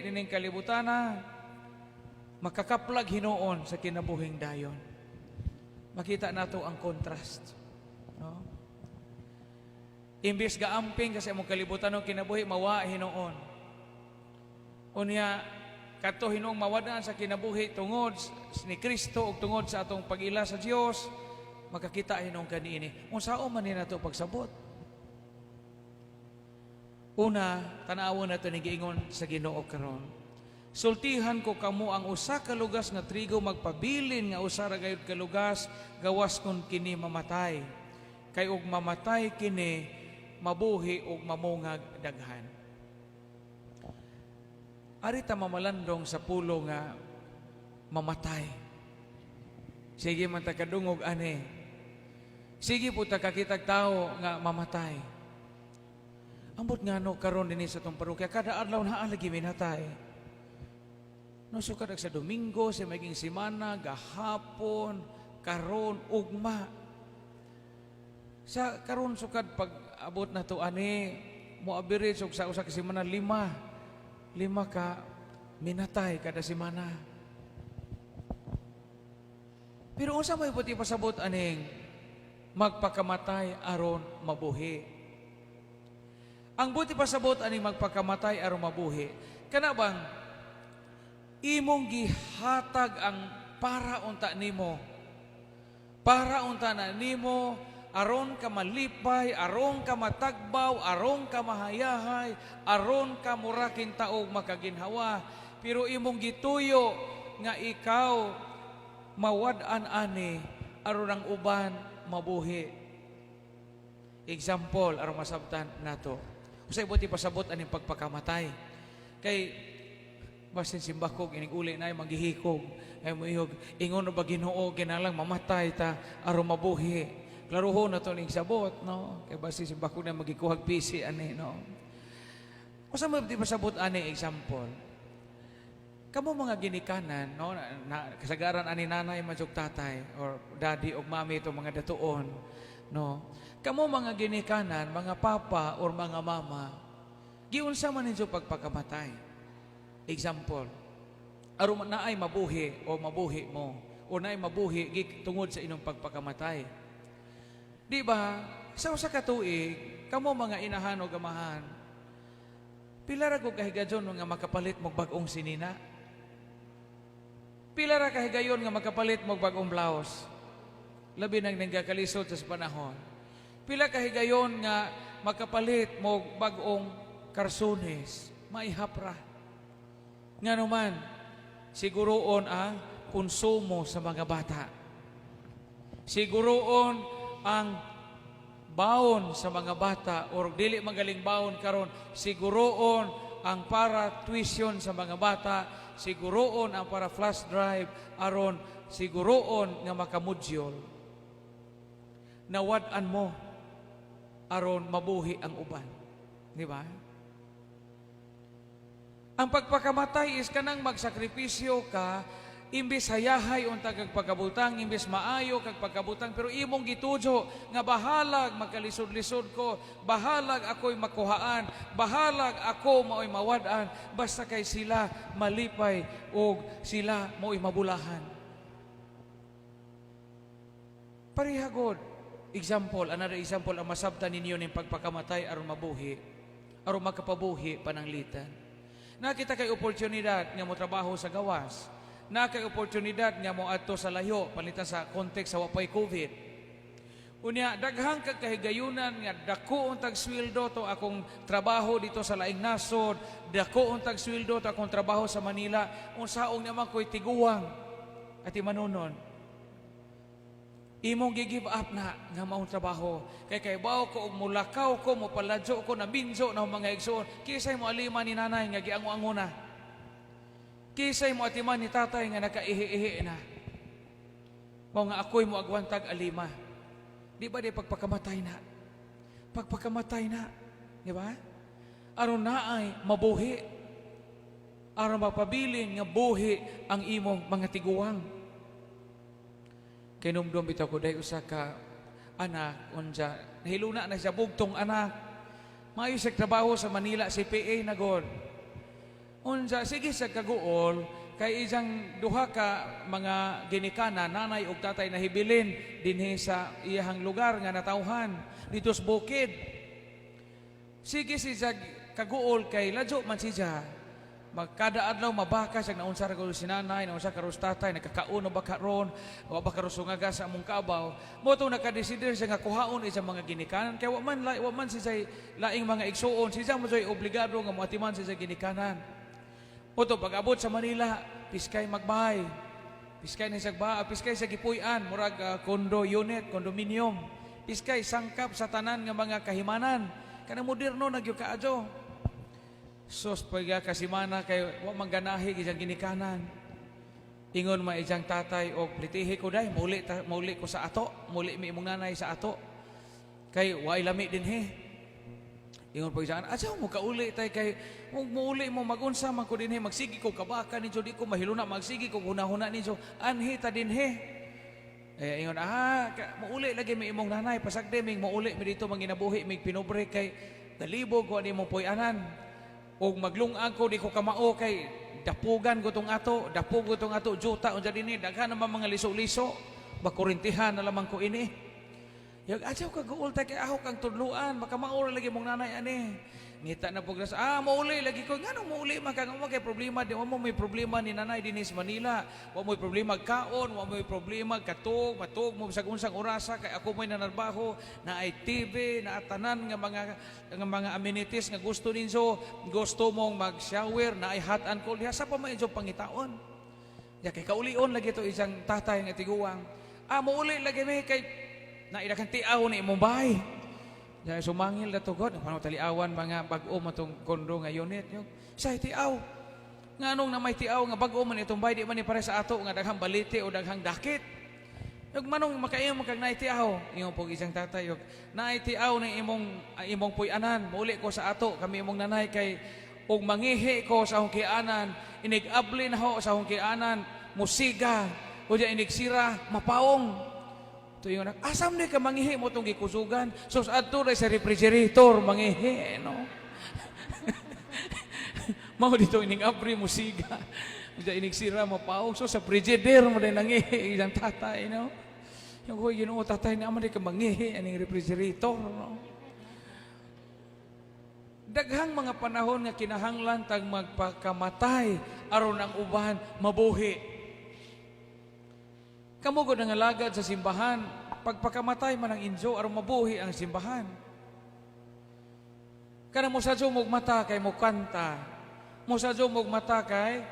dining kalibutana, makakaplag hinuon sa kinabuhing dayon. Makita nato ang contrast. No? Imbis gaamping kasi among kalibutan ng kinabuhi, mawa hinuon. Unya, kadto hinuong mawadan sa kinabuhi tungod ni Kristo ug tungod sa atong pag-ila sa Dios, makakita hinuon kaniini. Unsaon man ni nato pagsabot? Una, tanawon nato ni giingon sa Ginoo karon. Sultihan ko kamo, ang usa ka lugas nga trigo magpabilin nga usa ra gayud ka lugas gawas kon kini mamatay. Kay og mamatay kini, mabuhi ug mamungag daghan. Ari ta mamalandong sa pulo nga mamatay. Sige man ta kadungog ani. Sige po ta kakitag tao nga mamatay. Ambot nga no karon dinhi sa atong parokya, kada adlaw naa lagi minatay. No, sukad sa Domingo, sa maging simana, gahapon, karon, ugma. Sa karon sukad pag abot na to ani, mo average og sa usa ka semana lima. Lima ka minatay kada semana. Pero unsa may buot pasabot aning magpakamatay aron mabuhi? Ang buot pasabot aning magpakamatay aron mabuhi, kana bang imong gihatag ang para unta nimo? Para unta na nimo aron ka malipay, aron ka matagbaw, aron ka mahayahay, aron ka muraking taog makaginhawa. Pero imong gituyo nga ikaw mawad-an ani aron ang uban mabuhi. Example aron masabtan nato. Usay buot pasabot aning pagpakamatay? Kay basin simbakog inig uli na ay manggihikog ay moihog, ingon ba Ginoo ginalang mamatay ta aron mabuhi? Klarohon na to ning sabot, no, kay basin simbakog na magikuhag pisi ani, no. Usa mo di pasabot ani example? Kamo mga ginikanan, no, na kasagaran ani nanay man jud tatay or daddy og mami to mga datuon, no. Kamo mga ginikanan, mga papa or mga mama, giunsa man ninyo pagpakamatay? Example, aron naay mabuhi o mabuhi mo o naay mabuhi tungod sa inyong pagpakamatay. Di ba? Sa usa ka tuig, kamo mga inahan o gamahan, pila ra ko kahigayon nga makapalit mo bag-ong sinina? Pila ra kahigayon nga makapalit mo bag-ong blouse? Labi nang nagkalisod sa panahon. Pila kahigayon nga makapalit mo bag-ong karsunes? Maihap ra. Nga naman, siguroon ang konsumo sa mga bata. Siguroon ang baon sa mga bata or dili magaling baon karon, siguroon ang para tuition sa mga bata, siguroon ang para flash drive aron siguroon nga makamudyol. Nawad-an mo aron mabuhi ang uban. Di ba? Ang pagpakamatay is kanang magsakripisyo ka, imbis hayahay unta kag pagkabutang, imbis maayo kag pagkabutang, pero imong gitujo nga bahalag magkalisod-lisod ko, bahalag ako'y makuhaan, bahalag ako mao'y mawad-an, basta kay sila malipay og sila mao'y mabulahan. Parehagod. Example, another example ang masabtan ninyo ning pagpakamatay aron mabuhi, aron makapabuhi pananglitan. Nakita kay oportunidad nga mo trabaho sa gawas. Na kay oportunidad nga mo adto sa layo, palitan sa context sa wapay COVID. Unya, daghang kag kahigayunan nga dako untag sweldo to akong trabaho dito sa laing nasod, dako untag sweldo to akong trabaho sa Manila, unsaong naman ko'y tiguang at manunon. Imong gi-give up na nga maong trabaho. Kay kay baw ko og mulakaw ko, mopaladyo ko, nabinjo na akong mga igsoon. Kisay mo alima ni nanay nga giango-ango na? Kisay mo atiman ni tatay nga nakaihi-ihi na? Mao nga ako'y mo agwantag alima. Di ba di pagpakamatay na? Pagpakamatay na. Di ba? Aron naay mabuhi. Aron mapabilin nga buhi ang imong mga tiguang. Kinumdum bitaw ko day usa ka anak unja nahiluna na siya, bugtong anak. Maayo siya trabaho sa Manila, CPA na god. Unsa, sige sa kaguol kay isang duha ka mga ginikanan, nanay ug tatay, nahibilin dinhi sa iyahang lugar nga natawhan dito sa bukid. Sige siya kaguol kay ladyo man siya. Magkada adlaw mabaka siya, naunsa ra si nanay, naunsa karos tatay, nagkakaon na ba karon, wa ba karon sungaga sa among kabaw. Mao to nakadesider siya nga kuhaon isang mga ginikanan kay wa man siya laing mga igsuon, siya mo obligado nga moatiman siya ginikanan. Mao to pag abot sa Manila, piskay magbahay. Piskay na siya ba, piskay sa gipuy-an, murag condo unit, condominium. Piskay sangkap sa tanan nga mga kahimanan. Kanang moderno na gyud kaadyo. Sos pagka kasimana kay wa man ganahi isang ginikanan. Ingon ma isang tatay og plitihi ko day, muli ta, muli ko sa ato, muli mi imong nanay sa ato. Kay waay lami dinhi. Ingon pag isang, "Adyaw mo kauli tay kay mo muuli mo magunsa man ko dinhi, magsigi ko kabaka ninyo, di ko mahiluna, magsigi ko hunahuna ninyo, anhi ta dinhi." Eh, ingon, "Muuli lagi mi imong nanay, pasagdi ming muuli mi dito manginabuhi mig pinobre kay dalibog ko ani imong puy-anan. Og maglungag ko, di ko kamao kay dapugan ko tong ato, dapug ko tong ato, juta unsa dinhi, daghan naman mga liso-liso, bakurintihan na lamang ko ini. Yag adyaw ka guol tay kay aho kang tudluan, makamao ra lagi mong nanay ani." Ngita na pugras, "Mauli lagi ko, nganong mauli man ka, nga kay problema, di mo may problema ni nanay dinhi sa Manila, wa mo problema kaon, wa mo problema katug, matug mo sa unsang orasa kay ako mo'y nanarbaho, na ay TV, na tanan nga mga amenities nga gusto ninyo, gusto mong mag-shower, na ay hot and cold, sa pa man inyong pangitaon." Ya kay kaulion lagi to isang tatay nga tiguang. "Mauli lagi mi kay na kang tiaw ni imong bahay." Ya sumangil na tugod, paano taliawan mga bag-o mo tong kondo nga unit yung say tiaw. Nganong na may tiaw nga bag-o man itong bahay, di man ni pare sa ato nga daghang balite o daghang dakit. Yung manong makaimo kag naay tiaw, ingon pog isang tatay, yung naay tiaw ni imong puy-anan, muli ko sa ato kami imong nanay kay ug mangihi ko sa akong kianan, inig-abli na ho sa akong kianan, musiga, o di inigsira, mapaong." To yung anak, "Asam ni ka mangihi mo itong gikusugan? So adto ra sa refrigerator mangihi, no?" Mao dito ining abri musiga. Unya inigsira mapaong. So sa frigidaire mo din nangihi isang tatay, no? Yung ko, "Ginoo tatay, na man di ka mangihi aning refrigerator, no?" Daghang mga panahon nga kinahanglan tag magpakamatay aron ang uban mabuhi. Kamo gud ang alagad sa simbahan, pagpakamatay man ang injo aron mabuhi ang simbahan. Kana mo sadyo mog mata kay mo kanta. Mo sadyo mog mata kay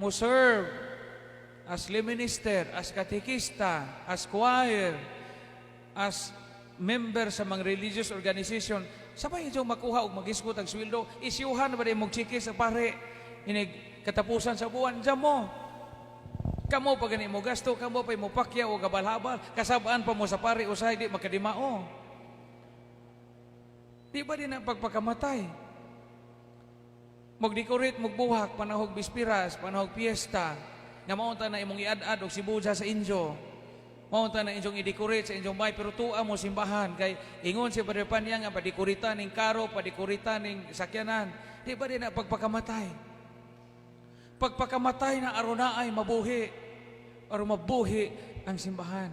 mo serve as lay minister, as katekista, as choir, as member sa mga religious organization. Sabay inyong makuha og magisgot ang sweldo, isyuhan ba mong chiki sa pare inig katapusan sa buwan, diyan mo. Kamo pa gani mo gasto, kamo pa mo pakya o gabal-habal, kasabaan pa mo sa pare usahay di makadimao. Di ba din ang pagpakamatay? Magdecorate mugbuhak panahog bispiras, panahog piyesta, nga maunta na imong iad-ad og sibuja sa inyo. Maunta na inyong i-decorate sa inyong bahay, pero tuwa mo simbahan kay ingon si Padre Panya nga padekorita ning karo, padekorita ning sakyanan. Di ba din ang pagpakamatay? Pagpakamatay na aron na ay mabuhi, aron mabuhi ang simbahan.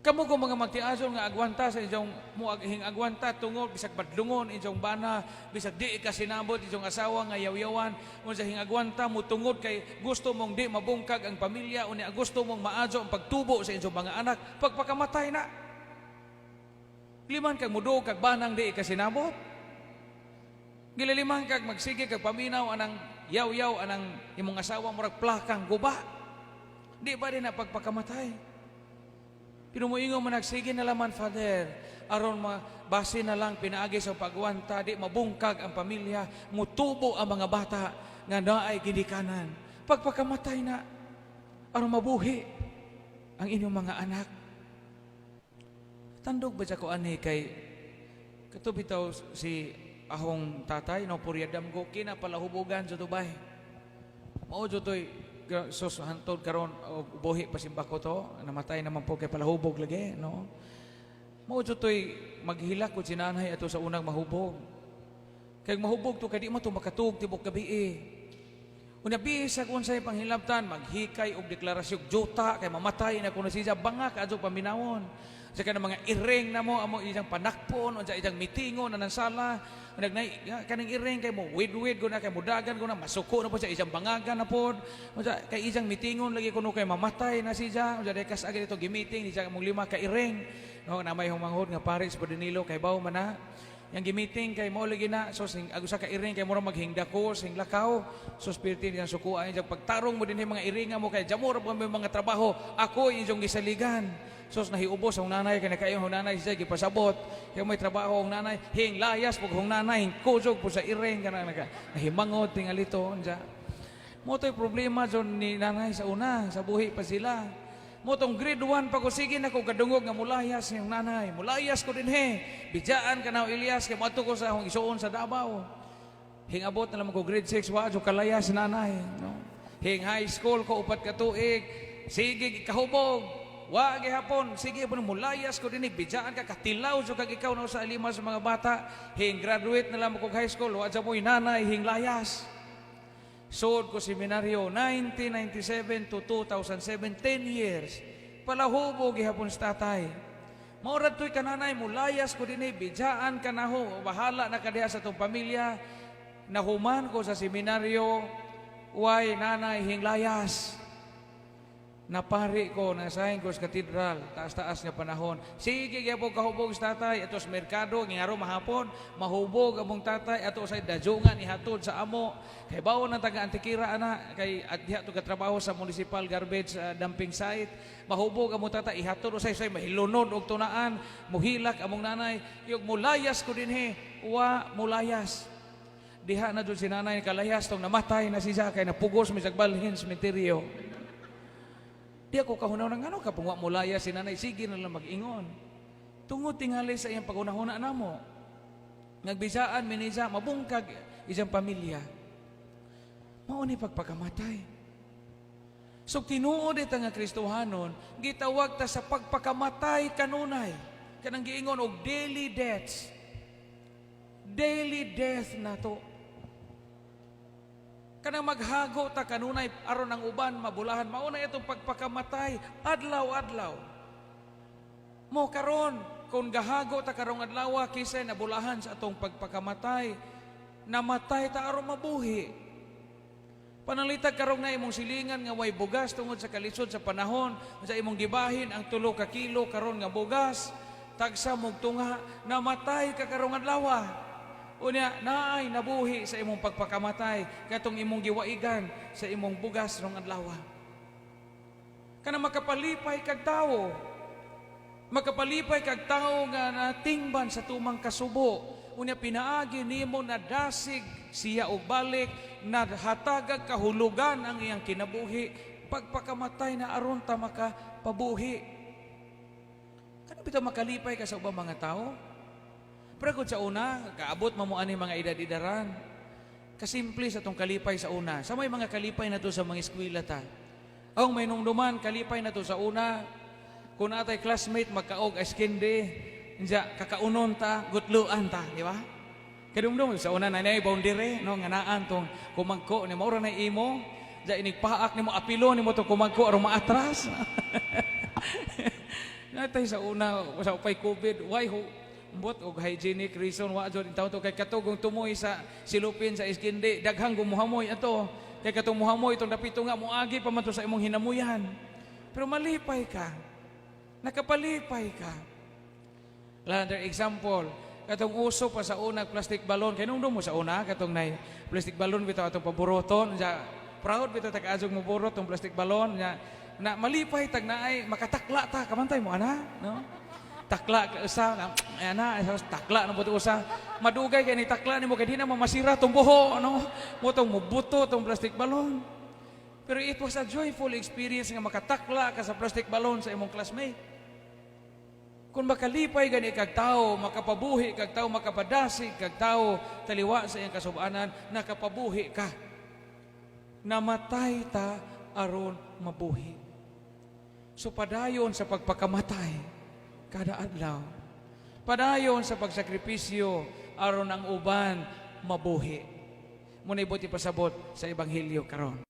Kamo ko mga magtiason nga agwanta sa inyong muaghing agwanta tungod bisag badlungon inyong bana, bisag di ka sinabot inyong asawa nga yaw-yawan, unsa hing agwanta mo tungod kay gusto mong di mabungkag ang pamilya, unya gusto mong maadyo ang pagtubo sa inyong mga anak, pagpakamatay na. Liman kag muduog kag banang di ka sinabot. Gilaliman kag magsige kag paminaw anang yaw-yaw anang imong asawa murag plakang guba. Di ba din na pagpakamatay? Pero moingon mo, "Nagsige na laman, Father, aron base na lang pinaagi sa pagwanta, di mabungkag ang pamilya, mutubo ang mga bata nga naay ginikanan." Pagpakamatay na, aron mabuhi ang inyong mga anak. Tandog ba siya ko ani kay kato bitaw si ahong tatay no puryadam ko kina palahubogan sa Dubai. Mao jud toy sos hantod karon og buhi pa simba ko to, namatay naman po kay palahubog lagi, no. Mao jud toy maghilak ko si nanay ato sa unang mahubog. Kay mahubog to, kay di man to makatug tibok gabi. Unya bisag unsay panghilabtan, maghikay og deklarasyon juta kay mamatay na kuno siya, banga ka adto paminawon. Sa kanang mga iring na mo amo iyang panakpon, unsa iyang mitingon na ng sala. Nagnay kaning iring kay mo wid-wid ko na, kay mudagan ko na, masuko na po siya, iyang bangagan na pod. Unsa kay iyang mitingon lagi kuno kay mamatay na siya. Unsa day kas agad ito gimiting ni siya mong lima ka iring. No, na may humanghod nga pare sa Danilo kay baw man na. Yang gimiting kay mo lagi na, so sing agusa ka iring kay mura maghingdako sing lakaw, so spiriti niyang sukuan iyang pagtarong mo dinhi mga iringa mo kay jamor mo may mga trabaho ako inyong gisaligan. So nahiubos ang nanay kay nakayon ang nanay siya gipasabot kay may trabaho ang nanay, hing layas pug hong nanay, hing kuzog po sa iring kana naka nahimangod tingali to. Unsa mo to'y problema jud ni nanay sa una, sa buhi pa sila. Mo tong grade 1 pa ko, sige na ko kadungog nga mulayas yung nanay. "Mulayas ko dinhe. Bidyaan ka na, Elias, kay moadto ko sa akong isuon sa Davao." Hingabot na lang ko grade 6, wa jud kalayas nanay, no? Hing high school ko 4 ka tuig, sige kahubog. Wa gihapon, sige po, mulayas ko dinhi, bidyaan ka, katilaw jud kag ikaw na sa lima sa mga bata. Hing graduate na lang ko high school, wa jud mo'y nanay hing layas. Sud ko seminaryo 1997 to 2007, 10 years. Palahubog gihapon sa tatay. Maurad to'y kananay, mulayas ko dinhi, bidyaan ka na ho, bahala na ka diha sa tong pamilya. Nahuman ko sa seminaryo, way nanay hinglayas. Napari ko, nasahin ko sa katedral, taas-taas nga panahon. Sige, gyapon kahubog sa tatay, ato sa merkado, ngaro mahapon, mahubog among tatay, ato sa dajungan, ihatod sa amo. Kay bawon ng taga Antikira, ana, kay at diha to katrabaho sa municipal garbage dumping site. Mahubog among tatay, ihatod usay say mahilunod og tunaan, muhilak among nanay, yung mulayas ko dinhi, wa mulayas. Diha na jud si nanay kalayas tong namatay na siya kay napugos mi balhin sementeryo. Di ako kahunaw ng ano kapung wa mulaya si nanay, sige na lang mag-ingon. Tungod tingali sa iyang paghunahuna namo. Nagbisaan minisa mabungkag isang pamilya. Mao ni pagpakamatay. So tinuod ita nga Kristohanon, gitawag ta sa pagpakamatay kanunay. Kanang giingon og daily deaths. Daily death nato. Kanang maghago ta kanunay aron ang uban mabulahan, mao na itong pagpakamatay adlaw-adlaw. Mo karon kung gahago ta karong adlaw, kisay nabulahan sa atong pagpakamatay? Namatay ta aron mabuhi. Panalitag karong na imong silingan nga way bugas tungod sa kalisod sa panahon, sa imong gibahin ang 3 ka kilo karon nga bugas, tagsa mog tunga, namatay ka karong adlaw. Unya, naay nabuhi sa imong pagpakamatay katong imong giwaigan sa imong bugas rong adlaw. Kana makapalipay kag tawo. Makapalipay kag tawo nga natingban sa tumang kasubo. Unya pinaagi nimo na dasig siya og balik, nahatagag kahulugan ang iyang kinabuhi, pagpakamatay na aron ta makapabuhi. Kana bitaw makalipay ka sa ubang mga tao? Pero kung sa una, kaabot mo ani mga edad-edaran. Kasimple sa tong kalipay sa una. Sa may mga kalipay na to sa mga eskwela ta. Ang may nungduman, kalipay na to sa una. Kung natay classmate, magkaog ice candy, inja, kakaunon ta, gutluan ta, di ba? Kadumdum, sa una na boundary, no, nga naan tong kumagko, ni maura na imo, ja inig paak nimo, apilo nimo tong kumagko, aron maatras. Natay sa una, sa upay COVID, why ho, Mbot og hygienic reason wa jud intaw to kay katugong tumoy sa silupin sa iskindi, daghang gumuhamoy ato kay katong muhamoy itong dapito nga moagi pa man to sa imong hinamuyan, pero malipay ka, nakapalipay ka. Another example, katong uso pa sa una plastic balloon, kay nung mo sa una katong nay plastic balloon bitaw atong paburoton ja, proud bitaw ta kaadjog mo burot tong plastic balloon nya na malipay tag naay makatakla ta, kamantay mo ana, no? Takla ka usa na ana, takla na buto usa, madugay kay ni takla nimo kay di na mamasira tong buho, no? Mo tong mubuto tong plastic balloon, pero it was a joyful experience nga makatakla ka sa plastic balloon sa imong classmate. Kung makalipay gani kag tao, makapabuhi kag tao, makapadasig kag tao taliwa sa iyang kasubanan, nakapabuhi ka. Namatay ta aron mabuhi. So padayon sa pagpakamatay kada adlaw. Padayon sa pagsakripisyo aron ang uban mabuhi. Mao na buot ipasabot sa Ebanghelyo karon.